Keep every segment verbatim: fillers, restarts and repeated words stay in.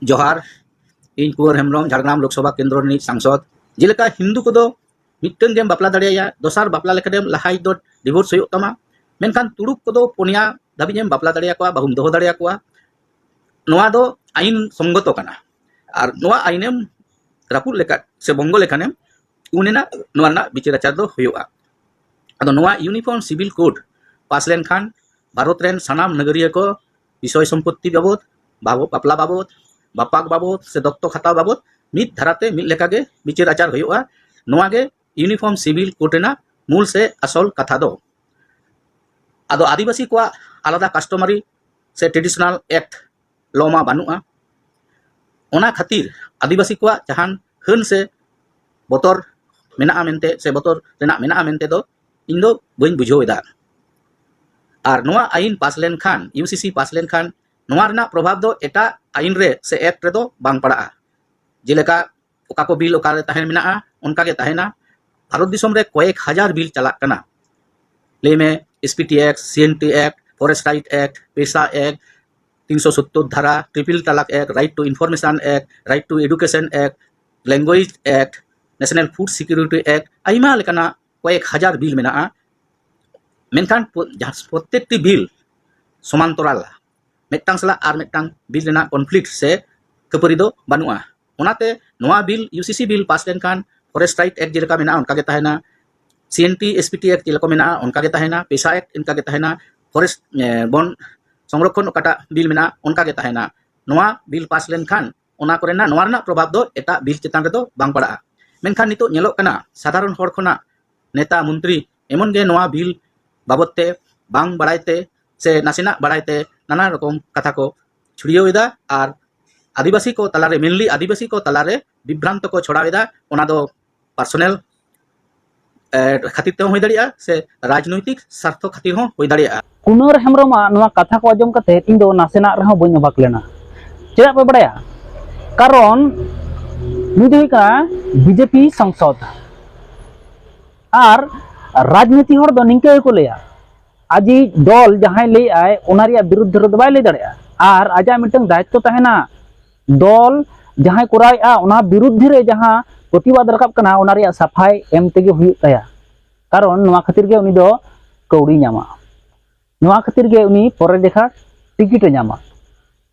ᱡᱚᱦᱟᱨ᱾ ᱤᱧ ᱠᱩᱸᱣᱟᱨ ᱦᱮᱢᱵᱨᱚᱢ, ᱡᱷᱟᱲᱜᱨᱟᱢ ᱞᱳᱠᱥᱚᱵᱷᱟ ᱠᱮᱱᱫᱨᱚ ᱨᱤᱱᱤᱡ ᱥᱟᱝᱥᱚᱫ᱾ ᱡᱮᱞᱮᱠᱟ ᱦᱤᱱᱫᱩ ᱠᱚᱫᱚ ᱢᱤᱫᱴᱟᱝ ᱜᱮᱢ ᱵᱟᱯᱞᱟ ᱫᱟᱲᱮᱭᱟᱭᱟ, ᱫᱚᱥᱟᱨ ᱵᱟᱯᱞᱟ ᱞᱮᱠᱷᱟᱱᱮᱢ ᱞᱟᱦᱟᱭᱤᱡ ᱫᱚ ᱰᱤᱵᱷᱳᱨᱥ ᱦᱩᱭᱩᱜ ᱛᱟᱢᱟ, ᱢᱮᱱᱠᱷᱟᱱ ᱛᱩᱲᱩᱠ ᱠᱚᱫᱚ ᱯᱩᱱᱭᱟ ᱫᱷᱟᱹᱵᱤᱡ ᱮᱢ ᱵᱟᱯᱞᱟ ᱫᱟᱲᱮᱭᱟᱠᱚᱣᱟ, ᱵᱟᱹᱦᱩᱢ ᱫᱚᱦᱚ ᱫᱟᱲᱮᱭᱟᱠᱚᱣᱟ᱾ ᱱᱚᱣᱟ ᱫᱚ ᱟᱭᱤᱱ ᱥᱚᱝᱜᱚᱛᱚ ᱠᱟᱱᱟ᱾ ᱟᱨ ᱱᱚᱣᱟ ᱟᱭᱤᱱᱮᱢ ᱨᱟᱹᱯᱩᱫ ᱞᱮᱠᱷᱟᱱ ᱥᱮ ᱵᱚᱝᱜᱚ ᱞᱮᱠᱷᱟᱱᱮᱢ, ᱩᱱ ᱮᱱᱟ ᱱᱚᱣᱟ ᱨᱮᱱᱟᱜ ᱵᱤᱪᱟᱹᱨ ᱟᱪᱟᱨ ᱫᱚ ᱦᱩᱭᱩᱜᱼᱟ᱾ ᱟᱫᱚ ᱱᱚᱣᱟ ᱤᱭᱩᱱᱤᱯᱷᱚᱨᱢ ᱥᱤᱵᱤᱞ ᱠᱳᱰ ᱯᱟᱥ ᱞᱮᱱᱠᱷᱟᱱ ᱵᱷᱟᱨᱚᱛ ᱨᱮᱱ ᱥᱟᱱᱟᱢ ᱱᱟᱜᱟᱨᱤᱭᱟᱹ ᱠᱚ ᱵᱤᱥᱚᱭ ᱥᱚᱢᱯᱚᱛᱛᱤ ᱵᱟᱵᱚᱫ, ᱵᱟᱵᱚ-, ᱵᱟᱯᱞᱟ ᱵᱟᱵᱚᱫ, ᱵᱟᱯᱟᱠ ᱵᱟᱵᱚᱫ ᱥᱮ ᱫᱚᱛᱛᱚ ᱦᱟᱛᱟᱣ ᱵᱟᱵᱚᱫ ᱢᱤᱫ ᱫᱷᱟᱨᱟᱛᱮ ᱢᱤᱫ ᱞᱮᱠᱟᱜᱮ ᱵᱤᱪᱟᱹᱨ ᱟᱪᱟᱨ ᱦᱩᱭᱩᱜᱼᱟ᱾ ᱱᱚᱣᱟ ᱜᱮ ᱤᱭᱩᱱᱤᱯᱷᱚᱨᱢ ᱥᱤᱵᱤᱞ ᱠᱳᱰ ᱨᱮᱱᱟᱜ ᱢᱩᱞ ᱥᱮ ᱟᱥᱚᱞ ᱠᱟᱛᱷᱟ ᱫᱚ᱾ ᱟᱫᱚ ᱟᱹᱫᱤᱵᱟᱹᱥᱤ ᱠᱚᱣᱟᱜ ᱟᱞᱟᱫᱟ ᱠᱟᱥᱴᱚᱢᱟᱨᱤ ᱥᱮ ᱴᱨᱮᱰᱤᱥᱚᱱᱟᱞ ᱮᱠᱴ ᱞᱚ ᱢᱟ ᱵᱟᱹᱱᱩᱜᱼᱟ᱾ ᱚᱱᱟ ᱠᱷᱟᱹᱛᱤᱨ ᱟᱹᱫᱤᱵᱟᱹᱥᱤ ᱠᱚᱣᱟᱜ ᱡᱟᱦᱟᱱ ᱦᱟᱹᱱ ᱥᱮ ᱵᱚᱛᱚᱨ ᱢᱮᱱᱟᱜᱼᱟ ᱢᱮᱱᱛᱮ ᱥᱮ ᱵᱚᱛᱚᱨ ᱨᱮᱱᱟᱜ ᱢᱮᱱᱟᱜᱼᱟ ᱢᱮᱱᱛᱮ ᱫᱚ ᱤᱧ ᱫᱚ ᱵᱟᱹᱧ ᱵᱩᱡᱷᱟᱹᱣ ᱮᱫᱟ᱾ ᱟᱨ ᱱᱚᱣᱟ ᱟᱭᱤᱱ ᱯᱟᱥ ᱞᱮᱱᱠᱷᱟᱱ, ᱤᱭᱩᱥᱤᱥᱤ ᱯᱟᱥ ᱞᱮᱱᱠᱷᱟᱱ, ᱱᱚᱣᱟ ᱨᱮᱱᱟᱜ ᱯᱨᱚᱵᱷᱟᱵᱽ ᱫᱚ ᱮᱴᱟᱜ ᱟᱭᱤᱱ ᱨᱮ ᱥᱮ ᱮᱠᱴ ᱨᱮᱫᱚ ᱵᱟᱝ ᱯᱟᱲᱟᱜᱼᱟ᱾ ᱡᱮᱞᱮᱠᱟ ᱚᱠᱟ ᱠᱚ ᱵᱤᱞ ᱚᱠᱟᱨᱮ ᱛᱟᱦᱮᱸ ᱢᱮᱱᱟᱜᱼᱟ, ᱚᱱᱠᱟ ᱜᱮ ᱛᱟᱦᱮᱱᱟ᱾ ᱵᱷᱟᱨᱚᱛ ᱫᱤᱥᱚᱢ ᱨᱮ ᱠᱚᱭᱮᱠ ᱦᱟᱡᱟᱨ ᱵᱤᱞ ᱪᱟᱞᱟᱜ ᱠᱟᱱᱟ᱾ ᱞᱟᱹᱭ ᱢᱮ, SPT act, CNT act, forest right act, PESA act, ᱛᱤᱱᱥᱚ ᱥᱚᱛᱛᱚᱨ ᱫᱷᱟᱨᱟ, ᱴᱨᱤᱯᱤᱞ ᱛᱟᱞᱟᱠ act, right to information act, right to education act, language act, national food security act, ᱟᱭᱢᱟ ᱞᱮᱠᱟᱱᱟᱜ ᱠᱚᱭᱮᱠ ᱦᱟᱡᱟᱨ ᱵᱤᱞ ᱢᱮᱱᱟᱜᱼᱟ᱾ ᱢᱮᱱᱠᱷᱟᱱ ᱯᱚ-, ᱡᱟᱦᱟᱸ ᱯᱨᱚᱛᱛᱮᱠᱴᱤ ᱵᱤᱞ ᱥᱚᱢᱟᱱᱛᱚᱨᱟᱞ, ᱢᱤᱫᱴᱟᱝ ᱥᱟᱞᱟᱜ ᱟᱨ ᱢᱤᱫᱴᱟᱝ ᱵᱤᱞ ᱨᱮᱱᱟᱜ ᱠᱚᱱᱯᱷᱞᱤᱠᱴ ᱥᱮ ᱠᱷᱟᱹᱯᱟᱹᱨᱤ ᱫᱚ ᱵᱟᱹᱱᱩᱜᱼᱟ᱾ ᱚᱱᱟᱛᱮ ᱱᱚᱣᱟ ᱵᱤᱞ, ᱤᱭᱩᱥᱤᱥᱤ ᱵᱤᱞ ᱯᱟᱥ ᱞᱮᱱᱠᱷᱟᱱ ᱯᱷᱚᱨᱮᱥᱴ ᱨᱟᱭᱤᱴ ᱮᱠᱴ ᱡᱮᱞᱮᱠᱟ ᱢᱮᱱᱟᱜᱼᱟ, ᱚᱱᱠᱟ ᱜᱮ ᱛᱟᱦᱮᱱᱟ᱾ ᱥᱤᱮᱱᱴᱤ, ᱮᱥᱯᱤᱴᱤ ᱮᱠᱴ ᱪᱮᱫ ᱞᱮᱠᱟ ᱢᱮᱱᱟᱜᱼᱟ, ᱚᱱᱠᱟ ᱜᱮ ᱛᱟᱦᱮᱱᱟ᱾ ᱯᱮᱥᱟ ᱮᱠᱴ ᱚᱱᱠᱟ ᱜᱮ ᱛᱟᱦᱮᱱᱟ᱾ ᱯᱷᱚᱨᱮᱥᱴ, ᱮ, ᱵᱚᱱ ᱥᱚᱝᱨᱚᱠᱷᱚᱱ ᱚᱠᱟᱴᱟᱜ ᱵᱤᱞ ᱢᱮᱱᱟᱜᱼᱟ, ᱚᱱᱠᱟ ᱜᱮ ᱛᱟᱦᱮᱱᱟ᱾ ᱱᱚᱣᱟ ᱵᱤᱞ ᱯᱟᱥ ᱞᱮᱱᱠᱷᱟᱱ ᱚᱱᱟ ᱠᱚᱨᱮᱱᱟᱜ, ᱱᱚᱣᱟ ᱨᱮᱱᱟᱜ ᱯᱨᱚᱵᱷᱟᱵᱽ ᱫᱚ ᱮᱴᱟᱜ ᱵᱤᱞ ᱪᱮᱛᱟᱱ ᱨᱮᱫᱚ ᱵᱟᱝ ᱯᱟᱲᱟᱜᱼᱟ᱾ ᱢᱮᱱᱠᱷᱟᱱ ᱱᱤᱛᱚᱜ ᱧᱮᱞᱚᱜ ᱠᱟᱱᱟ, ᱥᱟᱫᱷᱟᱨᱚᱱ ᱦᱚᱲ ᱠᱷᱚᱱᱟᱜ ᱱᱮᱛᱟ ᱢᱚᱱᱛᱨᱤ ᱮᱢᱚᱱ ᱜᱮ ᱱᱚᱣᱟ ᱵᱤᱞ ᱵᱟᱵᱚᱫ ᱛᱮ ᱵᱟᱝ ᱵᱟᱲᱟᱭ ᱛᱮ ᱥᱮ ᱱᱟᱥᱮᱱᱟᱜ ᱵᱟᱲᱟᱭ ᱛᱮ ᱱᱟᱱᱟ ᱨᱚᱠᱚᱢ ᱠᱟᱛᱷᱟ ᱠᱚ ᱪᱷᱩᱲᱭᱟᱹᱣ ᱮᱫᱟ᱾ ᱟᱨ ᱟᱹᱫᱤᱵᱟᱹᱥᱤ ᱠᱚ ᱛᱟᱞᱟᱨᱮ, ᱢᱮᱱᱞᱤ ᱟᱹᱫᱤᱵᱟᱹᱥᱤ ᱠᱚ ᱛᱟᱞᱟᱨᱮ ᱵᱤᱵᱷᱨᱟᱱᱛᱚ ᱠᱚ ᱪᱷᱚᱲᱟᱣ ᱮᱫᱟ᱾ ᱚᱱᱟ ᱫᱚ ᱯᱟᱨᱥᱚᱱᱟᱞ, ᱮ, ᱠᱷᱟᱹᱛᱤᱨ ᱛᱮᱦᱚᱸ ᱦᱩᱭ ᱫᱟᱲᱮᱭᱟᱜᱼᱟ ᱥᱮ ᱨᱟᱡᱽᱱᱳᱭᱛᱤᱠ ᱥᱟᱨᱛᱷᱚ ᱠᱷᱟᱹᱛᱤᱨ ᱦᱚᱸ ᱦᱩᱭ ᱫᱟᱲᱮᱭᱟᱜᱼᱟ᱾ ᱠᱩᱱᱟᱹᱨ ᱦᱮᱢᱵᱨᱚᱢᱟᱜ ᱱᱚᱣᱟ ᱠᱟᱛᱷᱟ ᱠᱚ ᱟᱸᱡᱚᱢ ᱠᱟᱛᱮ ᱤᱧ ᱫᱚ ᱱᱟᱥᱮᱱᱟᱜ ᱨᱮᱦᱚᱸ ᱵᱟᱹᱧ ᱚᱵᱟᱠ ᱞᱮᱱᱟ᱾ ᱪᱮᱫᱟᱜ ᱯᱮ ᱵᱟᱲᱟᱭᱟ? ᱠᱟᱨᱚᱱ ᱱᱩᱭ ᱫᱚ ᱦᱩᱭᱩᱜ ᱠᱟᱱᱟ ᱵᱤᱡᱮᱯᱤ ᱥᱟᱝᱥᱚᱫ᱾ ᱟᱨ ᱨᱟᱡᱽᱱᱤᱛᱤ ᱦᱚᱲ ᱫᱚ ᱱᱤᱝᱠᱟᱹ ᱜᱮᱠᱚ ᱞᱟᱹᱭᱟ, ᱟᱡᱤᱡ ᱫᱚᱞ ᱡᱟᱦᱟᱸᱭ ᱞᱟᱹᱭᱮᱫ ᱟᱭ, ᱚᱱᱟ ᱨᱮᱭᱟᱜ ᱵᱤᱨᱩᱫᱽ ᱨᱮᱫᱚ ᱵᱟᱭ ᱞᱟᱹᱭ ᱫᱟᱲᱮᱭᱟᱜᱼᱟ᱾ ᱟᱨ ᱟᱡᱟᱜ ᱢᱤᱫᱴᱟᱝ ᱫᱟᱭᱤᱛᱛᱚ ᱛᱟᱦᱮᱱᱟ, ᱫᱚᱞ ᱡᱟᱦᱟᱸᱭ ᱠᱚᱨᱟᱣᱮᱫᱼᱟ, ᱚᱱᱟ ᱵᱤᱨᱩᱫᱽᱫᱷᱤ ᱨᱮ ᱡᱟᱦᱟᱸ ᱯᱨᱚᱛᱤᱵᱟᱫ ᱨᱟᱠᱟᱵ ᱠᱟᱱᱟ, ᱚᱱᱟ ᱨᱮᱭᱟᱜ ᱥᱟᱯᱷᱟᱭ ᱮᱢ ᱛᱮᱜᱮ ᱦᱩᱭᱩᱜ ᱛᱟᱭᱟ᱾ ᱠᱟᱨᱚᱱ ᱱᱚᱣᱟ ᱠᱷᱟᱹᱛᱤᱨ ᱜᱮ ᱩᱱᱤ ᱫᱚ ᱠᱟᱹᱣᱰᱤ ᱧᱟᱢᱟ, ᱱᱚᱣᱟ ᱠᱷᱟᱹᱛᱤᱨ ᱜᱮ ᱩᱱᱤ ᱯᱚᱨᱮᱨ ᱡᱮᱠᱷᱟ ᱴᱤᱠᱤᱴ ᱮ ᱧᱟᱢᱟ᱾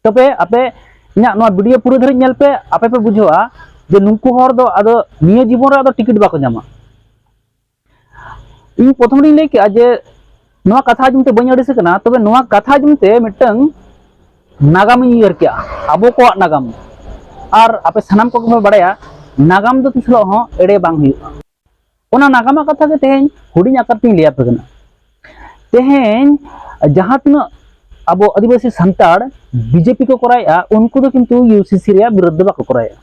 ᱛᱚᱵᱮ ᱟᱯᱮ ᱤᱧᱟᱹᱜ ᱱᱚᱣᱟ ᱵᱷᱤᱰᱤᱭᱳ ᱯᱩᱨᱟᱹ ᱫᱷᱟᱹᱨᱤᱡ ᱧᱮᱞ ᱯᱮ, ᱟᱯᱮ ᱯᱮ ᱵᱩᱡᱷᱟᱹᱣᱟ ᱡᱮ ᱱᱩᱠᱩ ᱦᱚᱲ ᱫᱚ ᱟᱫᱚ ᱱᱤᱭᱟᱹ ᱡᱤᱵᱚᱱ ᱨᱮ ᱟᱫᱚ ᱴᱤᱠᱤᱴ ᱵᱟᱠᱚ ᱧᱟᱢᱟ᱾ ᱤᱧ ᱯᱨᱚᱛᱷᱚᱢ ᱨᱤᱧ ᱞᱟᱹᱭ ᱠᱮᱜᱼᱟ ᱡᱮ ᱱᱚᱣᱟ ᱠᱟᱛᱷᱟ ᱟᱸᱡᱚᱢ ᱛᱮ ᱵᱟᱹᱧ ᱟᱹᱲᱤᱥ ᱟᱠᱟᱱᱟ, ᱛᱚᱵᱮ ᱱᱚᱣᱟ ᱠᱟᱛᱷᱟ ᱟᱸᱡᱚᱢ ᱛᱮ ᱢᱤᱫᱴᱟᱝ ᱱᱟᱜᱟᱢᱤᱧ ᱩᱭᱦᱟᱹᱨ ᱠᱮᱜᱼᱟ, ᱟᱵᱚ ᱠᱚᱣᱟᱜ ᱱᱟᱜᱟᱢ᱾ ᱟᱨ ᱟᱯᱮ ᱥᱟᱱᱟᱢ ᱠᱚᱜᱮ ᱯᱮ ᱵᱟᱲᱟᱭᱟ, ᱱᱟᱜᱟᱢ ᱫᱚ ᱛᱤᱥ ᱦᱤᱞᱳᱜ ᱦᱚᱸ ᱮᱲᱮ ᱵᱟᱝ ᱦᱩᱭᱩᱜᱼᱟ᱾ ᱚᱱᱟ ᱱᱟᱜᱟᱢᱟᱜ ᱠᱟᱛᱷᱟ ᱜᱮ ᱛᱮᱦᱮᱧ ᱦᱩᱰᱤᱧ ᱟᱠᱟᱨ ᱛᱤᱧ ᱞᱟᱹᱭ ᱟᱯᱮ ᱠᱟᱱᱟ᱾ ᱛᱮᱦᱮᱧ ᱡᱟᱦᱟᱸ ᱛᱤᱱᱟᱹᱜ ᱟᱵᱚ ᱟᱹᱫᱤᱵᱟᱹᱥᱤ ᱥᱟᱱᱛᱟᱲ ᱵᱤᱡᱮᱯᱤ ᱠᱚ ᱠᱚᱨᱟᱣᱮᱫᱼᱟ, ᱩᱱᱠᱩ ᱫᱚ ᱠᱤᱱᱛᱩ ᱤᱭᱩᱥᱤᱥᱤ ᱨᱮᱭᱟᱜ ᱵᱤᱨᱳᱫᱷ ᱫᱚ ᱵᱟᱠᱚ ᱠᱚᱨᱟᱣᱮᱫᱼᱟ᱾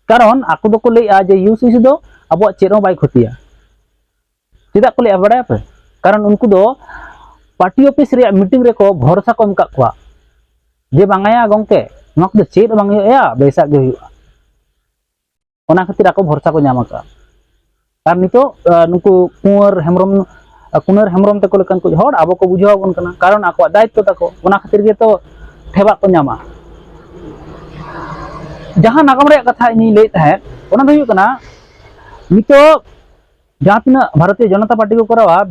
ᱠᱟᱨᱚᱱ ᱟᱠᱚ ᱫᱚᱠᱚ ᱞᱟᱹᱭᱮᱫᱼᱟ ᱡᱮ ᱤᱭᱩᱥᱤᱥᱤ ᱫᱚ ᱟᱵᱚᱣᱟᱜ ᱪᱮᱫ ᱦᱚᱸ ᱵᱟᱭ ᱠᱷᱚᱛᱤᱭᱟ᱾ ᱪᱮᱫᱟᱜ ᱠᱚ ᱞᱟᱹᱭᱮᱫᱼᱟ ᱵᱟᱲᱟᱭᱟᱯᱮ? ᱠᱟᱨᱚᱱ ᱩᱱᱠᱩ ᱫᱚ ᱯᱟᱨᱴᱤ ᱚᱯᱷᱤᱥ ᱨᱮᱭᱟᱜ ᱢᱤᱴᱤᱝ ᱨᱮᱠᱚ ᱵᱷᱚᱨᱥᱟ ᱠᱚ ᱮᱢ ᱟᱠᱟᱫ ᱠᱚᱣᱟ ᱡᱮ, "ᱵᱟᱝᱟᱭᱟ ᱜᱚᱢᱠᱮ, ᱱᱚᱣᱟ ᱠᱚᱫᱚ ᱪᱮᱫ ᱦᱚᱸ ᱵᱟᱝ ᱦᱩᱭᱩᱜᱼᱟ, ᱵᱮᱥᱟᱜ ᱜᱮ ᱦᱩᱭᱩᱜᱼᱟ᱾" ᱚᱱᱟ ᱠᱷᱟᱹᱛᱤᱨ ᱟᱠᱚ ᱵᱷᱚᱨᱥᱟ ᱠᱚ ᱧᱟᱢ ᱟᱠᱟᱫᱼᱟ᱾ ᱟᱨ ᱱᱤᱛᱚᱜ ᱟᱸ, ᱱᱩᱠᱩ ᱠᱩᱸᱣᱟᱨ ᱦᱮᱢᱵᱨᱚᱢ, ᱠᱩᱱᱟᱹᱨ ᱦᱮᱢᱵᱨᱚᱢ ᱛᱟᱠᱚ ᱞᱮᱠᱟᱱ ᱠᱚ ᱦᱚᱲ ᱟᱵᱚ ᱠᱚ ᱵᱩᱡᱷᱟᱹᱣ ᱟᱵᱚᱱ ᱠᱟᱱᱟ, ᱠᱟᱨᱚᱱ ᱟᱠᱚᱣᱟᱜ ᱫᱟᱭᱤᱛᱛᱚ ᱛᱟᱠᱚ, ᱚᱱᱟ ᱠᱷᱟᱹᱛᱤᱨ ᱜᱮᱛᱚ ᱴᱷᱮᱵᱟᱜ ᱠᱚ ᱧᱟᱢᱟ᱾ ᱡᱟᱦᱟᱸ ᱱᱟᱜᱟᱢ ᱨᱮᱭᱟᱜ ᱠᱟᱛᱷᱟ ᱤᱧᱤᱧ ᱞᱟᱹᱭᱮᱫ ᱛᱟᱦᱮᱸᱫ, ᱚᱱᱟ ᱫᱚ ᱦᱩᱭᱩᱜ ᱠᱟᱱᱟ, ᱱᱤᱛᱚᱜ ᱡᱟᱦᱟᱸ ᱛᱤᱱᱟᱹᱜ ᱵᱷᱟᱨᱚᱛᱤᱭᱚ ᱡᱚᱱᱚᱛᱟ ᱯᱟᱨᱴᱤ ᱠᱚ ᱠᱚᱨᱟᱣᱟ,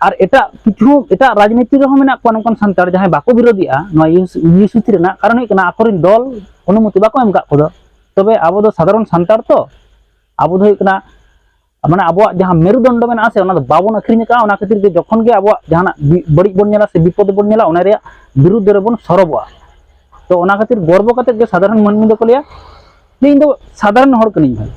ᱟᱨ ᱮᱴᱟᱜ ᱠᱤᱪᱷᱩ, ᱮᱴᱟᱜ ᱨᱟᱡᱽᱱᱤᱛᱤ ᱨᱮᱦᱚᱸ ᱢᱮᱱᱟᱜ ᱠᱚᱣᱟ ᱱᱚᱝᱠᱟᱱ ᱥᱟᱱᱛᱟᱲ ᱡᱟᱦᱟᱸᱭ ᱵᱟᱠᱚ ᱵᱤᱨᱳᱫᱷᱤᱜᱼᱟ ᱱᱚᱣᱟ ᱤᱭᱩᱥᱤᱥᱤ ᱨᱮᱱᱟᱜ, ᱠᱟᱨᱚᱱ ᱦᱩᱭᱩᱜ ᱠᱟᱱᱟ ᱟᱠᱚᱨᱮᱱ ᱫᱚᱞ ᱚᱱᱩᱢᱚᱛᱤ ᱵᱟᱠᱚ ᱮᱢ ᱟᱠᱟᱫ ᱠᱚᱫᱚ᱾ ᱛᱚᱵᱮ ᱟᱵᱚ ᱫᱚ ᱥᱟᱫᱷᱟᱨᱚᱱ ᱥᱟᱱᱛᱟᱲ ᱛᱚ, ᱟᱵᱚ ᱫᱚ ᱦᱩᱭᱩᱜ ᱠᱟᱱᱟ, ᱢᱟᱱᱮ, ᱟᱵᱚᱣᱟᱜ ᱡᱟᱦᱟᱸ ᱢᱮᱨᱩᱫᱚᱱᱰᱚ ᱢᱮᱱᱟᱜᱼᱟ ᱥᱮ, ᱚᱱᱟ ᱫᱚ ᱵᱟᱵᱚᱱ ᱟᱹᱠᱷᱨᱤᱧ ᱟᱠᱟᱫᱼᱟ᱾ ᱚᱱᱟ ᱠᱷᱟᱹᱛᱤᱨ ᱜᱮ ᱡᱚᱠᱷᱚᱱ ᱜᱮ ᱟᱵᱚᱣᱟᱜ ᱡᱟᱦᱟᱱᱟᱜ ᱵᱤ-, ᱵᱟᱹᱲᱤᱡ ᱵᱚᱱ ᱧᱮᱞᱟ ᱥᱮ ᱵᱤᱯᱚᱫ ᱵᱚᱱ ᱧᱮᱞᱟ, ᱚᱱᱟ ᱨᱮᱭᱟᱜ ᱵᱤᱨᱩᱫᱽ ᱨᱮᱵᱚᱱ ᱥᱚᱨᱚᱵᱚᱜᱼᱟ᱾ ᱛᱚ ᱚᱱᱟ ᱠᱷᱟᱹᱛᱤᱨ ᱜᱚᱨᱵᱚ ᱠᱟᱛᱮ ᱜᱮ ᱥᱟᱫᱷᱟᱨᱚᱱ ᱢᱟᱹᱱᱢᱤ ᱫᱚᱠᱚ ᱞᱟᱹᱭᱟ ᱡᱮ ᱤᱧ ᱫᱚ ᱥᱟᱫᱷᱟᱨᱚᱱ ᱦᱚᱲ ᱠᱟᱹᱱᱟᱹᱧ ᱵᱷᱟᱹᱭ᱾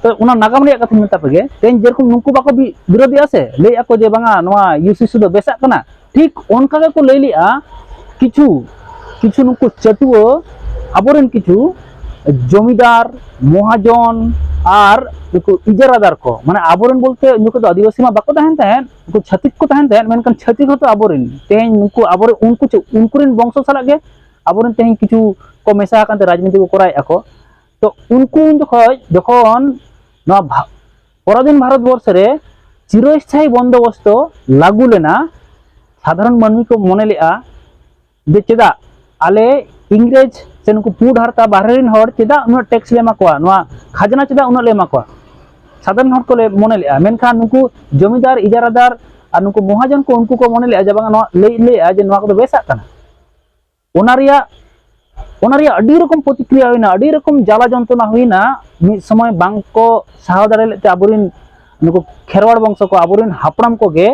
ᱛᱚ ᱚᱱᱟ ᱱᱟᱜᱟᱢ ᱨᱮᱭᱟᱜ ᱠᱟᱛᱷᱟᱧ ᱢᱮᱛᱟ ᱯᱮᱜᱮ, ᱛᱮᱦᱮᱧ ᱡᱮᱨᱚᱠᱚᱢ ᱱᱩᱠᱩ ᱵᱟᱠᱚ ᱵᱤ-, ᱵᱤᱨᱳᱫᱷᱤᱜᱼᱟ ᱥᱮ, ᱞᱟᱹᱭᱮᱫᱼᱟ ᱠᱚ ᱡᱮ ᱵᱟᱝᱟ ᱱᱚᱣᱟ ᱤᱭᱩᱥᱤᱥᱤ ᱫᱚ ᱵᱮᱥᱟᱜ ᱠᱟᱱᱟ, ᱴᱷᱤᱠ ᱚᱱᱠᱟ ᱜᱮᱠᱚ ᱞᱟᱹᱭ ᱞᱮᱜᱼᱟ ᱠᱤᱪᱷᱩ, ᱠᱤᱪᱷᱩ ᱱᱩᱠᱩ ᱪᱟᱹᱴᱩᱣᱟᱹ, ᱟᱵᱚᱨᱮᱱ ᱠᱤᱪᱷᱩ ᱡᱚᱢᱤᱫᱟᱨ, ᱢᱚᱦᱟᱡᱚᱱ ᱟᱨ ᱱᱩᱠᱩ ᱤᱡᱟᱨᱟᱫᱟᱨ ᱠᱚ, ᱢᱟᱱᱮ ᱟᱵᱚᱨᱮᱱ ᱵᱚᱞᱛᱮ ᱱᱩᱠᱩ ᱫᱚ ᱟᱹᱫᱤᱵᱟᱹᱥᱤ ᱢᱟ ᱵᱟᱠᱚ ᱛᱟᱦᱮᱱ ᱛᱟᱦᱮᱸᱫ, ᱩᱱᱠᱩ ᱪᱷᱟᱹᱛᱤᱠ ᱠᱚ ᱛᱟᱦᱮᱱ ᱛᱟᱦᱮᱸᱫ, ᱢᱮᱱᱠᱷᱟᱱ ᱪᱷᱟᱹᱛᱤᱠ ᱦᱚᱸᱛᱚ ᱟᱵᱚᱨᱮᱱ᱾ ᱛᱮᱦᱮᱧ ᱱᱩᱠᱩ ᱟᱵᱚᱨᱮᱱ, ᱩᱱᱠᱩ ᱪᱮᱫ, ᱩᱱᱠᱩᱨᱮᱱ ᱵᱚᱝᱥᱚ ᱥᱟᱞᱟᱜ ᱜᱮ ᱟᱵᱚᱨᱮᱱ ᱛᱮᱦᱮᱧ ᱠᱤᱪᱷᱩ ᱠᱚ ᱢᱮᱥᱟ ᱟᱠᱟᱱ ᱛᱮ ᱨᱟᱡᱽᱱᱤᱛᱤ ᱠᱚ ᱠᱚᱨᱟᱣᱮᱫᱼᱟ ᱠᱚ᱾ ᱛᱚ ᱩᱱᱠᱩ ᱩᱱ ᱡᱚᱠᱷᱚᱡ ᱡᱚᱠᱷᱚᱱ ᱱᱚᱣᱟ ᱵᱷᱟ-, ᱯᱚᱨᱟᱫᱷᱤᱱ ᱵᱷᱟᱨᱚᱛ ᱵᱚᱨᱥᱚ ᱨᱮ ᱪᱤᱨᱚᱥᱛᱷᱟᱭᱤ ᱵᱚᱱᱫᱳᱵᱚᱥᱛᱚ ᱞᱟᱹᱜᱩ ᱞᱮᱱᱟ, ᱥᱟᱫᱷᱟᱨᱚᱱ ᱢᱟᱹᱱᱢᱤ ᱠᱚ ᱢᱚᱱᱮ ᱞᱮᱫᱼᱟ ᱡᱮ ᱪᱮᱫᱟᱜ ᱟᱞᱮ ᱤᱝᱨᱮᱡᱽ ᱥᱮ ᱱᱩᱠᱩ ᱯᱩᱸᱰ ᱦᱟᱨᱛᱟ ᱵᱟᱦᱨᱮ ᱨᱮᱱ ᱦᱚᱲ ᱪᱮᱫᱟᱜ ᱩᱱᱟᱹᱜ ᱴᱮᱠᱥ ᱞᱮ ᱮᱢᱟ ᱠᱚᱣᱟ, ᱱᱚᱣᱟ ᱠᱷᱟᱡᱽᱱᱟ ᱪᱮᱫᱟᱜ ᱩᱱᱟᱹᱜ ᱞᱮ ᱮᱢᱟ ᱠᱚᱣᱟ? ᱥᱟᱫᱷᱟᱨᱚᱱ ᱦᱚᱲ ᱠᱚ ᱞᱮ ᱢᱚᱱᱮ ᱞᱮᱫᱼᱟ, ᱢᱮᱱᱠᱷᱟᱱ ᱱᱩᱠᱩ ᱡᱚᱢᱤᱫᱟᱨ, ᱤᱡᱟᱨᱟᱫᱟᱨ ᱟᱨ ᱱᱩᱠᱩ ᱢᱚᱦᱟᱡᱚᱱ ᱠᱚ, ᱩᱱᱠᱩ ᱠᱚ ᱢᱚᱱᱮ ᱞᱮᱫᱼᱟ ᱡᱮ ᱵᱟᱝᱟ, ᱱᱚᱣᱟ ᱞᱟᱹᱭ ᱞᱮᱫᱼᱟ ᱡᱮ ᱱᱚᱣᱟ ᱠᱚᱫᱚ ᱵᱮᱥᱟᱜ ᱠᱟᱱᱟ᱾ ᱚᱱᱟ ᱨᱮᱭᱟᱜ ᱚᱱᱟ ᱨᱮᱭᱟᱜ ᱟᱹᱰᱤ ᱨᱚᱠᱚᱢ ᱯᱨᱚᱛᱤᱠᱨᱤᱭᱟ ᱦᱩᱭᱱᱟ, ᱟᱹᱰᱤ ᱨᱚᱠᱚᱢ ᱡᱟᱞᱟ ᱡᱚᱱᱛᱨᱚᱱᱟ ᱦᱩᱭᱱᱟ᱾ ᱢᱤᱫ ᱥᱚᱢᱚᱭ ᱵᱟᱝ ᱠᱚ ᱥᱟᱦᱟᱣ ᱫᱟᱲᱮ ᱞᱮᱫ ᱛᱮ ᱟᱵᱚᱨᱮᱱ ᱱᱩᱠᱩ ᱠᱷᱮᱨᱣᱟᱲ ᱵᱚᱝᱥᱚ ᱠᱚ, ᱟᱵᱚᱨᱮᱱ ᱦᱟᱯᱲᱟᱢ ᱠᱚᱜᱮ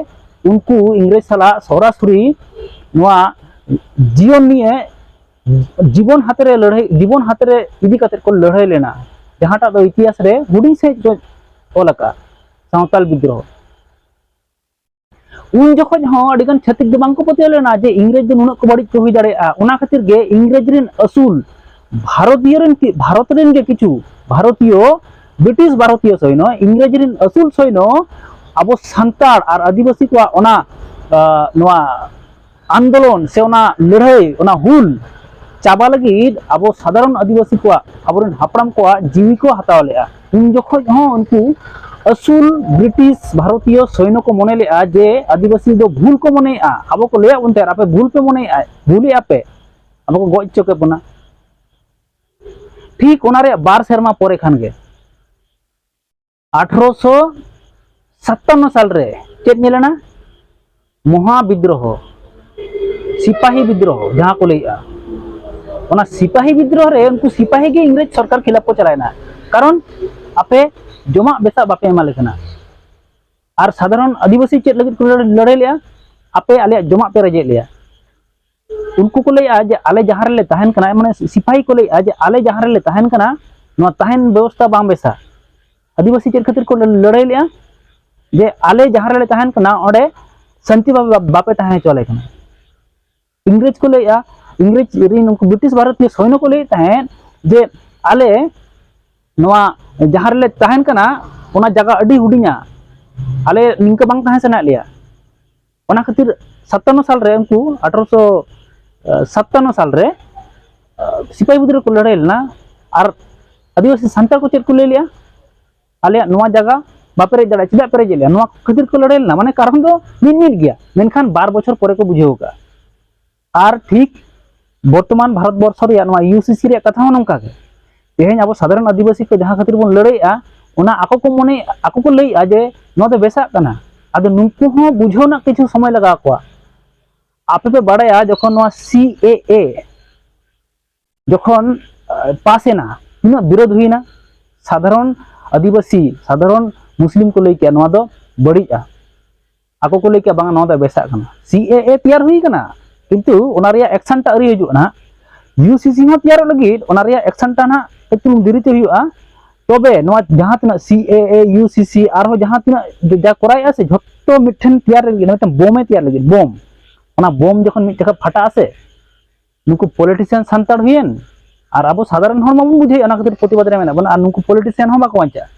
ᱩᱱᱠᱩ ᱤᱝᱨᱮᱡᱽ ᱥᱟᱞᱟᱜ ᱥᱚᱨᱟᱥᱚᱨᱤ ᱱᱚᱣᱟ ᱡᱤᱭᱚᱱ ᱱᱤᱭᱮ, ᱡᱤᱵᱚᱱ ᱦᱟᱛᱮᱨᱮ ᱞᱟᱹᱲᱦᱟᱹᱭ, ᱡᱤᱵᱚᱱ ᱦᱟᱛᱮᱨᱮ ᱤᱫᱤ ᱠᱟᱛᱮᱫ ᱠᱚ ᱞᱟᱹᱲᱦᱟᱹᱭ ᱞᱮᱱᱟ, ᱡᱟᱦᱟᱸᱴᱟᱜ ᱫᱚ ᱤᱛᱤᱦᱟᱥ ᱨᱮ ᱦᱩᱰᱤᱧ ᱥᱟᱺᱦᱤᱡ ᱠᱚ ᱚᱞ ᱟᱠᱟᱫᱼᱟ, ᱥᱟᱶᱛᱟᱞ ᱵᱤᱫᱽᱨᱳᱦᱚ᱾ ᱩᱱ ᱡᱚᱠᱷᱚᱡ ᱦᱚᱸ ᱟᱹᱰᱤᱜᱟᱱ ᱪᱷᱟᱹᱛᱤᱠ ᱫᱚ ᱵᱟᱝᱠᱚ ᱯᱟᱹᱛᱭᱟᱹᱣ ᱞᱮᱱᱟ ᱡᱮ ᱤᱝᱨᱮᱡᱽ ᱫᱚ ᱱᱩᱱᱟᱹᱜ ᱠᱚ ᱵᱟᱹᱲᱤᱡ ᱠᱚ ᱦᱩᱭ ᱫᱟᱲᱮᱭᱟᱜᱼᱟ᱾ ᱚᱱᱟ ᱠᱷᱟᱹᱛᱤᱨ ᱜᱮ ᱤᱝᱨᱮᱡᱽ ᱨᱮᱱ ᱟᱹᱥᱩᱞ ᱵᱷᱟᱨᱚᱛᱤᱭᱚ ᱨᱮᱱ ᱠᱤ-, ᱵᱷᱟᱨᱚᱛ ᱨᱮᱱ ᱜᱮ ᱠᱤᱪᱷᱩ ᱵᱷᱟᱨᱚᱛᱤᱭᱚ, ᱵᱨᱤᱴᱤᱥ ᱵᱷᱟᱨᱚᱛᱤᱭᱚ ᱥᱚᱭᱱᱚ, ᱤᱝᱨᱮᱡᱽ ᱨᱮᱱ ᱟᱹᱥᱩᱞ ᱥᱚᱭᱱᱚ ᱟᱵᱚ ᱥᱟᱱᱛᱟᱲ ᱟᱨ ᱟᱹᱫᱤᱵᱟᱹᱥᱤ ᱠᱚᱣᱟᱜ ᱚᱱᱟ, ᱟᱸ, ᱱᱚᱣᱟ ᱟᱱᱫᱳᱞᱚᱱ ᱥᱮ ᱚᱱᱟ ᱞᱟᱹᱲᱦᱟᱹᱭ, ᱚᱱᱟ ᱦᱩᱞ ᱪᱟᱵᱟ ᱞᱟᱹᱜᱤᱫ ᱟᱵᱚ ᱥᱟᱫᱷᱟᱨᱚᱱ ᱟᱹᱫᱤᱵᱟᱹᱥᱤ ᱠᱚᱣᱟᱜ, ᱟᱵᱚᱨᱮᱱ ᱦᱟᱯᱲᱟᱢ ᱠᱚᱣᱟᱜ ᱡᱤᱣᱤ ᱠᱚ ᱦᱟᱛᱟᱣ ᱞᱮᱫᱼᱟ᱾ ᱩᱱ ᱡᱚᱠᱷᱚᱡ ᱦᱚᱸ ᱩᱱᱠᱩ ᱟᱹᱥᱩᱞ ᱵᱨᱤᱴᱤᱥ ᱵᱷᱟᱨᱚᱛᱤᱭᱚ ᱥᱚᱭᱱᱚ ᱠᱚ ᱢᱚᱱᱮ ᱞᱮᱫᱼᱟ ᱡᱮ ᱟᱹᱫᱤᱵᱟᱹᱥᱤ ᱫᱚ ᱵᱷᱩᱞ ᱠᱚ ᱢᱚᱱᱮᱭᱮᱫᱼᱟ, ᱟᱵᱚ ᱠᱚ ᱞᱟᱹᱭᱟᱫ ᱵᱚᱱ ᱛᱟᱦᱮᱸᱫ, "ᱟᱯᱮ ᱵᱷᱩᱞ ᱯᱮ ᱢᱚᱱᱮᱭᱮᱫᱼᱟ, ᱵᱷᱩᱞᱮᱫᱼᱟ ᱯᱮ, ᱟᱵᱚ ᱠᱚ ᱜᱚᱡ ᱦᱚᱪᱚ ᱠᱮᱫ ᱵᱚᱱᱟ᱾" ᱴᱷᱤᱠ ᱚᱱᱟ ᱨᱮᱭᱟᱜ ᱵᱟᱨ ᱥᱮᱨᱢᱟ ᱯᱚᱨᱮ ᱠᱷᱟᱱ ᱜᱮ, ᱟᱴᱷᱨᱚᱥᱚ ᱥᱟᱛᱟᱱᱱᱚ ᱥᱟᱞ ᱨᱮ ᱪᱮᱫ ᱧᱮᱞ ᱮᱱᱟ? ᱢᱚᱦᱟ ᱵᱤᱫᱽᱨᱳᱦᱚ, ᱥᱤᱯᱟᱦᱤ ᱵᱤᱫᱽᱨᱳᱦᱚ ᱡᱟᱦᱟᱸ ᱠᱚ ᱞᱟᱹᱭᱮᱫᱼᱟ, ᱚᱱᱟ ᱥᱤᱯᱟᱦᱤ ᱵᱤᱫᱽᱨᱳᱦᱚ ᱨᱮ ᱩᱱᱠᱩ ᱥᱤᱯᱟᱦᱤ ᱜᱮ ᱤᱝᱨᱮᱡᱽ ᱥᱚᱨᱠᱟᱨ ᱠᱷᱤᱞᱟᱯ ᱠᱚ ᱪᱟᱞᱟᱣᱮᱱᱟ᱾ ᱠᱟᱨᱚᱱ ᱟᱯᱮ ᱡᱚᱢᱟᱜ ᱵᱮᱥᱟᱜ ᱵᱟᱯᱮ ᱮᱢᱟ ᱞᱮ ᱠᱟᱱᱟ᱾ ᱟᱨ ᱥᱟᱫᱷᱟᱨᱚᱱ ᱟᱹᱫᱤᱵᱟᱹᱥᱤ ᱪᱮᱫ ᱞᱟᱹᱜᱤᱫ ᱠᱚ ᱞᱟᱹᱲ-, ᱞᱟᱹᱲᱦᱟᱹᱭ ᱞᱮᱫᱼᱟ? ᱟᱯᱮ ᱟᱞᱮᱭᱟᱜ ᱡᱚᱢᱟᱜ ᱯᱮ ᱨᱮᱡᱮᱫ ᱞᱮᱭᱟ᱾ ᱩᱱᱠᱩ ᱠᱚ ᱞᱟᱹᱭᱮᱫᱼᱟ ᱡᱮ ᱟᱞᱮ ᱡᱟᱦᱟᱸ ᱨᱮᱞᱮ ᱛᱟᱦᱮᱱ ᱠᱟᱱᱟ, ᱢᱟᱱᱮ ᱥᱤᱯᱟᱦᱤ ᱠᱚ ᱞᱟᱹᱭᱮᱫᱼᱟ ᱡᱮ ᱟᱞᱮ ᱡᱟᱦᱟᱸ ᱨᱮᱞᱮ ᱛᱟᱦᱮᱱ ᱠᱟᱱᱟ, ᱱᱚᱣᱟ ᱛᱟᱦᱮᱱ ᱵᱮᱵᱚᱥᱛᱷᱟ ᱵᱟᱝ ᱵᱮᱥᱟ᱾ ᱟᱹᱫᱤᱵᱟᱹᱥᱤ ᱪᱮᱫ ᱠᱷᱟᱹᱛᱤᱨ ᱠᱚ ᱞᱟᱹᱲᱦᱟᱹᱭ ᱞᱮᱫᱼᱟ? ᱡᱮ ᱟᱞᱮ ᱡᱟᱦᱟᱸ ᱨᱮᱞᱮ ᱛᱟᱦᱮᱱ ᱠᱟᱱᱟ, ᱚᱸᱰᱮ ᱥᱟᱱᱛᱤ ᱵᱷᱟᱵᱮ ᱵᱟ-, ᱵᱟᱯᱮ ᱛᱟᱦᱮᱸ ᱦᱚᱪᱚ ᱟᱞᱮ ᱠᱟᱱᱟ᱾ ᱤᱝᱨᱮᱡᱽ ᱠᱚ ᱞᱟᱹᱭᱮᱫᱼᱟ, ᱤᱝᱨᱮᱡᱽ ᱨᱮᱱ ᱩᱱᱠᱩ ᱵᱨᱤᱴᱤᱥ ᱵᱷᱟᱨᱚᱛᱤᱭᱚ ᱥᱚᱭᱱᱚ ᱠᱚ ᱞᱟᱹᱭᱮᱫ ᱛᱟᱦᱮᱸᱫ ᱡᱮ ᱟᱞᱮ ᱱᱚᱣᱟ ᱡᱟᱦᱟᱸ ᱨᱮᱞᱮ ᱛᱟᱦᱮᱱ ᱠᱟᱱᱟ, ᱚᱱᱟ ᱡᱟᱭᱜᱟ ᱟᱹᱰᱤ ᱦᱩᱰᱤᱧᱟ, ᱟᱞᱮ ᱱᱤᱝᱠᱟᱹ ᱵᱟᱝ ᱛᱟᱦᱮᱸ ᱥᱟᱱᱟᱭᱮᱫ ᱞᱮᱭᱟ᱾ ᱚᱱᱟ ᱠᱷᱟᱹᱛᱤᱨ ᱥᱟᱛᱟᱱᱱᱚ ᱥᱟᱞ ᱨᱮ ᱩᱱᱠᱩ, ᱟᱴᱷᱨᱚᱥᱚ ᱥᱟᱛᱟᱱᱱᱚ ᱥᱟᱞ ᱨᱮ, ᱥᱤᱯᱟᱦᱤ ᱵᱤᱫᱽᱨᱳᱦᱚ ᱠᱚ ᱞᱟᱹᱲᱦᱟᱹᱭ ᱞᱮᱱᱟ᱾ ᱟᱨ ᱟᱹᱫᱤᱵᱟᱹᱥᱤ ᱥᱟᱱᱛᱟᱲ ᱠᱚ ᱪᱮᱫ ᱠᱚ ᱞᱟᱹᱭ ᱞᱮᱜᱼᱟ? "ᱟᱞᱮᱭᱟᱜ ᱱᱚᱣᱟ ᱡᱟᱭᱜᱟ ᱵᱟᱯᱮ ᱨᱮᱡ ᱫᱟᱲᱮᱭᱟᱜᱼᱟ, ᱪᱮᱫᱟᱜ ᱯᱮ ᱨᱮᱡᱮᱫ ᱞᱮᱭᱟ?" ᱱᱚᱣᱟ ᱠᱷᱟᱹᱛᱤᱨ ᱠᱚ ᱞᱟᱹᱲᱦᱟᱹᱭ ᱞᱮᱱᱟ᱾ ᱢᱟᱱᱮ, ᱠᱟᱨᱚᱱ ᱫᱚ ᱢᱤᱫ ᱢᱤᱫ ᱜᱮᱭᱟ, ᱢᱮᱱᱠᱷᱟᱱ ᱵᱟᱨ ᱵᱚᱪᱷᱚᱨ ᱯᱚᱨᱮ ᱠᱚ ᱵᱩᱡᱷᱟᱹᱣ ᱟᱠᱟᱫᱼᱟ᱾ ᱟᱨ ᱴᱷᱤᱠ ᱵᱚᱨᱛᱚᱢᱟᱱ ᱵᱷᱟᱨᱚᱛ ᱵᱚᱨᱥᱚ ᱨᱮᱭᱟᱜ ᱱᱚᱣᱟ ᱤᱭᱩ ᱥᱤ ᱥᱤ ᱨᱮᱭᱟᱜ ᱠᱟᱛᱷᱟ ᱦᱚᱸ ᱱᱚᱝᱠᱟ ᱜᱮ᱾ ᱛᱮᱦᱮᱧ ᱟᱵᱚ ᱥᱟᱫᱷᱟᱨᱚᱱ ᱟᱹᱫᱤᱵᱟᱹᱥᱤ ᱠᱚ ᱡᱟᱦᱟᱸ ᱠᱷᱟᱹᱛᱤᱨ ᱵᱚᱱ ᱞᱟᱹᱲᱦᱟᱹᱭᱮᱜᱼᱟ, ᱚᱱᱟ ᱟᱠᱚ ᱠᱚ ᱢᱚᱱᱮ, ᱟᱠᱚ ᱠᱚ ᱞᱟᱹᱭᱮᱜᱼᱟ ᱡᱮ ᱱᱚᱣᱟ ᱫᱚ ᱵᱮᱥᱟᱜ ᱠᱟᱱᱟ᱾ ᱟᱫᱚ ᱱᱩᱠᱩ ᱦᱚᱸ ᱵᱩᱡᱷᱟᱹᱣ ᱨᱮᱱᱟᱜ ᱠᱤᱪᱷᱩ ᱥᱚᱢᱚᱭ ᱞᱟᱜᱟᱣ ᱠᱚᱣᱟ᱾ ᱟᱯᱮ ᱯᱮ ᱵᱟᱲᱟᱭᱟ, ᱡᱚᱠᱷᱚᱱ ᱱᱚᱣᱟ ᱥᱤ ᱮ ᱮ ᱡᱚᱠᱷᱚᱱ, ᱟᱸ, ᱯᱟᱥ ᱮᱱᱟ, ᱛᱤᱱᱟᱹᱜ ᱵᱤᱨᱳᱫᱷ ᱦᱩᱭᱱᱟ? ᱥᱟᱫᱷᱟᱨᱚᱱ ᱟᱹᱫᱤᱵᱟᱹᱥᱤ, ᱥᱟᱫᱷᱟᱨᱚᱱ ᱢᱩᱥᱞᱤᱢ ᱠᱚ ᱞᱟᱹᱭ ᱠᱮᱜᱼᱟ, ᱱᱚᱣᱟ ᱫᱚ ᱵᱟᱹᱲᱤᱡᱼᱟ᱾ ᱟᱠᱚ ᱠᱚ ᱞᱟᱹᱭ ᱠᱮᱜᱼᱟ, ᱵᱟᱝ, ᱱᱚᱣᱟ ᱫᱚ ᱵᱮᱥᱟᱜ ᱠᱟᱱᱟ᱾ ᱥᱤ ᱮ ᱮ ᱛᱮᱭᱟᱨ ᱦᱩᱭ ᱠᱟᱱᱟ, ᱠᱤᱱᱛᱩ ᱚᱱᱟ ᱨᱮᱭᱟᱜ ᱮᱠᱥᱟᱱ ᱴᱟᱜ ᱟᱹᱣᱨᱤ ᱦᱤᱡᱩᱜᱼᱟ ᱱᱟᱦᱟᱜ᱾ ᱤᱭᱩ ᱥᱤ ᱥᱤ ᱦᱚᱸ ᱛᱮᱭᱟᱨᱚᱜ ᱞᱟᱹᱜᱤᱫ, ᱚᱱᱟ ᱨᱮᱭᱟᱜ ᱮᱠᱥᱟᱱ ᱴᱟᱜ ᱱᱟᱦᱟᱜ ᱮᱠᱴᱩ ᱫᱮᱨᱤ ᱛᱮ ᱦᱩᱭᱩᱜᱼᱟ᱾ ᱛᱚᱵᱮ ᱱᱚᱣᱟ ᱡᱟᱦᱟᱸ ᱛᱤᱱᱟᱹᱜ ᱥᱤ ᱮ ᱮ, ᱤᱭᱩ ᱥᱤ ᱥᱤ, ᱟᱨᱦᱚᱸ ᱡᱟᱦᱟᱸ ᱛᱤᱱᱟᱹᱜ ᱡᱟ ᱠᱚᱨᱟᱣᱮᱜᱼᱟ ᱥᱮ, ᱡᱷᱚᱛᱚ ᱢᱤᱫᱴᱷᱮᱱ ᱛᱮᱭᱟᱨ ᱞᱟᱹᱜᱤᱫ, ᱢᱤᱫᱴᱮᱱ ᱵᱳᱢᱮ ᱛᱮᱭᱟᱨ ᱞᱟᱹᱜᱤᱫ, ᱵᱳᱢ᱾ ᱚᱱᱟ ᱵᱳᱢ ᱡᱚᱠᱷᱚᱱ ᱢᱤᱫ ᱡᱟᱭᱜᱟ ᱯᱷᱟᱴᱟᱜᱼᱟ ᱥᱮ, ᱱᱩᱠᱩ ᱯᱚᱞᱤᱴᱤᱥᱤᱭᱟᱱ ᱥᱟᱱᱛᱟᱲ ᱦᱩᱭᱮᱱ, ᱟᱨ ᱟᱵᱚ ᱥᱟᱫᱷᱟᱨᱚᱱ ᱦᱚᱲ ᱢᱟᱵᱚᱱ ᱵᱩᱡᱷᱟᱹᱣᱮᱫ, ᱚᱱᱟ ᱠᱷᱟᱹᱛᱤᱨ ᱯᱨᱚᱛᱤᱵᱟᱫ ᱨᱮ ᱢᱮᱱᱟᱜ ᱵᱚᱱᱟ, ᱟᱨ ᱱᱩᱠᱩ ᱯᱚᱞᱤᱴᱤᱥᱤᱭᱟᱱ ᱦᱚᱸ ᱵᱟᱠᱚ ᱵᱟᱧᱪᱟᱜᱼᱟ᱾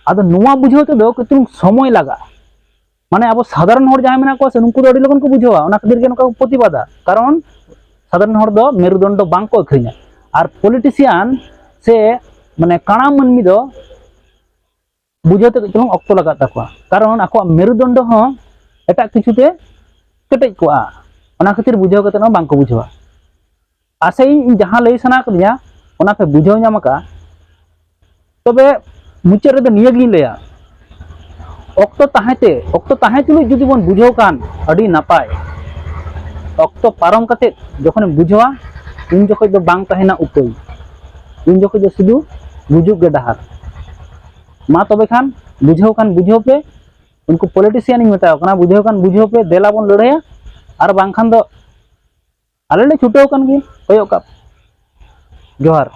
ᱟᱫᱚ ᱱᱚᱣᱟ ᱵᱩᱡᱷᱟᱹᱣ ᱛᱮᱫᱚ ᱠᱟᱹᱴᱤᱡ ᱥᱚᱢᱚᱭ ᱞᱟᱜᱟᱜᱼᱟ᱾ ᱢᱟᱱᱮ ᱟᱵᱚ ᱥᱟᱫᱷᱟᱨᱚᱱ ᱦᱚᱲ ᱡᱟᱦᱟᱸᱭ ᱢᱮᱱᱟᱜ ᱠᱚᱣᱟ ᱥᱮ, ᱱᱩᱠᱩ ᱫᱚ ᱟᱹᱰᱤ ᱞᱚᱜᱚᱱ ᱠᱚ ᱵᱩᱡᱷᱟᱹᱣᱟ, ᱚᱱᱟ ᱠᱷᱟᱹᱛᱤᱨ ᱜᱮ ᱱᱚᱝᱠᱟ ᱠᱚ ᱯᱨᱚᱛᱤᱵᱟᱫᱟ, ᱠᱟᱨᱚᱱ ᱥᱟᱫᱷᱟᱨᱚᱱ ᱦᱚᱲ ᱫᱚ ᱢᱮᱨᱩᱫᱚᱱᱰᱚ ᱵᱟᱝ ᱠᱚ ᱟᱹᱠᱷᱨᱤᱧᱟ᱾ ᱟᱨ ᱯᱚᱞᱤᱴᱤᱥᱤᱭᱟᱱ ᱥᱮ ᱢᱟᱱᱮ ᱠᱟᱬᱟ ᱢᱟᱹᱱᱢᱤ ᱫᱚ ᱵᱩᱡᱷᱟᱹᱣ ᱛᱮ ᱠᱟᱹᱡ ᱪᱩᱞᱩᱝ ᱚᱠᱛᱚ ᱞᱟᱜᱟᱜ ᱛᱟᱠᱚᱣᱟ, ᱠᱟᱨᱚᱱ ᱟᱠᱚᱣᱟᱜ ᱢᱮᱨᱩᱫᱚᱱᱰᱚ ᱦᱚᱸ ᱮᱴᱟᱜ ᱠᱤᱪᱷᱩ ᱛᱮ ᱠᱮᱴᱮᱡ ᱠᱚᱜᱼᱟ, ᱚᱱᱟ ᱠᱷᱟᱹᱛᱤᱨ ᱵᱩᱡᱷᱟᱹᱣ ᱠᱟᱛᱮ ᱦᱚᱸ ᱵᱟᱝ ᱠᱚ ᱵᱩᱡᱷᱟᱹᱣᱟ᱾ ᱟᱥᱟᱭᱟᱹᱧ ᱤᱧ ᱡᱟᱦᱟᱸ ᱞᱟᱹᱭ ᱥᱟᱱᱟ ᱠᱟᱫᱤᱧᱟ, ᱚᱱᱟ ᱯᱮ ᱵᱩᱡᱷᱟᱹᱣ ᱧᱟᱢ ᱟᱠᱟᱫᱼᱟ᱾ ᱛᱚᱵᱮ ᱢᱩᱪᱟᱹᱫ ᱨᱮᱫᱚ ᱱᱤᱭᱟᱹ ᱜᱤᱧ ᱞᱟᱹᱭᱟ, ᱚᱠᱛᱚ ᱛᱟᱦᱮᱸ ᱛᱮ, ᱚᱠᱛᱚ ᱛᱟᱦᱮᱸ ᱛᱩᱞᱩᱡ ᱡᱩᱫᱤ ᱵᱚᱱ ᱵᱩᱡᱷᱟᱹᱣ ᱠᱷᱟᱱ ᱟᱹᱰᱤ ᱱᱟᱯᱟᱭ᱾ ᱚᱠᱛᱚ ᱯᱟᱨᱚᱢ ᱠᱟᱛᱮ ᱡᱚᱠᱷᱚᱱᱮᱢ ᱵᱩᱡᱷᱟᱹᱣᱟ, ᱩᱱ ᱡᱚᱠᱷᱚᱡ ᱫᱚ ᱵᱟᱝ ᱛᱟᱦᱮᱱᱟ ᱩᱯᱟᱹᱭ, ᱩᱱ ᱡᱚᱠᱷᱚᱡ ᱫᱚ ᱥᱩᱫᱷᱩ ᱜᱩᱡᱩᱜ ᱜᱮ ᱰᱟᱦᱟᱨ᱾ ᱢᱟ ᱛᱚᱵᱮ ᱠᱷᱟᱱ, ᱵᱩᱡᱷᱟᱹᱣ ᱠᱷᱟᱱ ᱵᱩᱡᱷᱟᱹᱣ ᱯᱮ, ᱩᱱᱠᱩ ᱯᱚᱞᱤᱴᱤᱥᱤᱭᱟᱱ ᱤᱧ ᱢᱮᱛᱟᱣ ᱠᱟᱱᱟ, ᱵᱩᱡᱷᱟᱹᱣ ᱠᱷᱟᱱ ᱵᱩᱡᱷᱟᱹᱣ ᱯᱮ, ᱫᱮᱞᱟ ᱵᱚᱱ ᱞᱟᱹᱲᱦᱟᱹᱭᱟ, ᱟᱨ ᱵᱟᱝᱠᱷᱟᱱ ᱫᱚ ᱟᱞᱮ ᱞᱮ ᱪᱷᱩᱴᱟᱹᱣ ᱠᱟᱱ ᱜᱮᱭᱟ, ᱠᱚᱭᱚᱜ ᱠᱟᱜ ᱯᱮ᱾ ᱡᱚᱦᱟᱨ᱾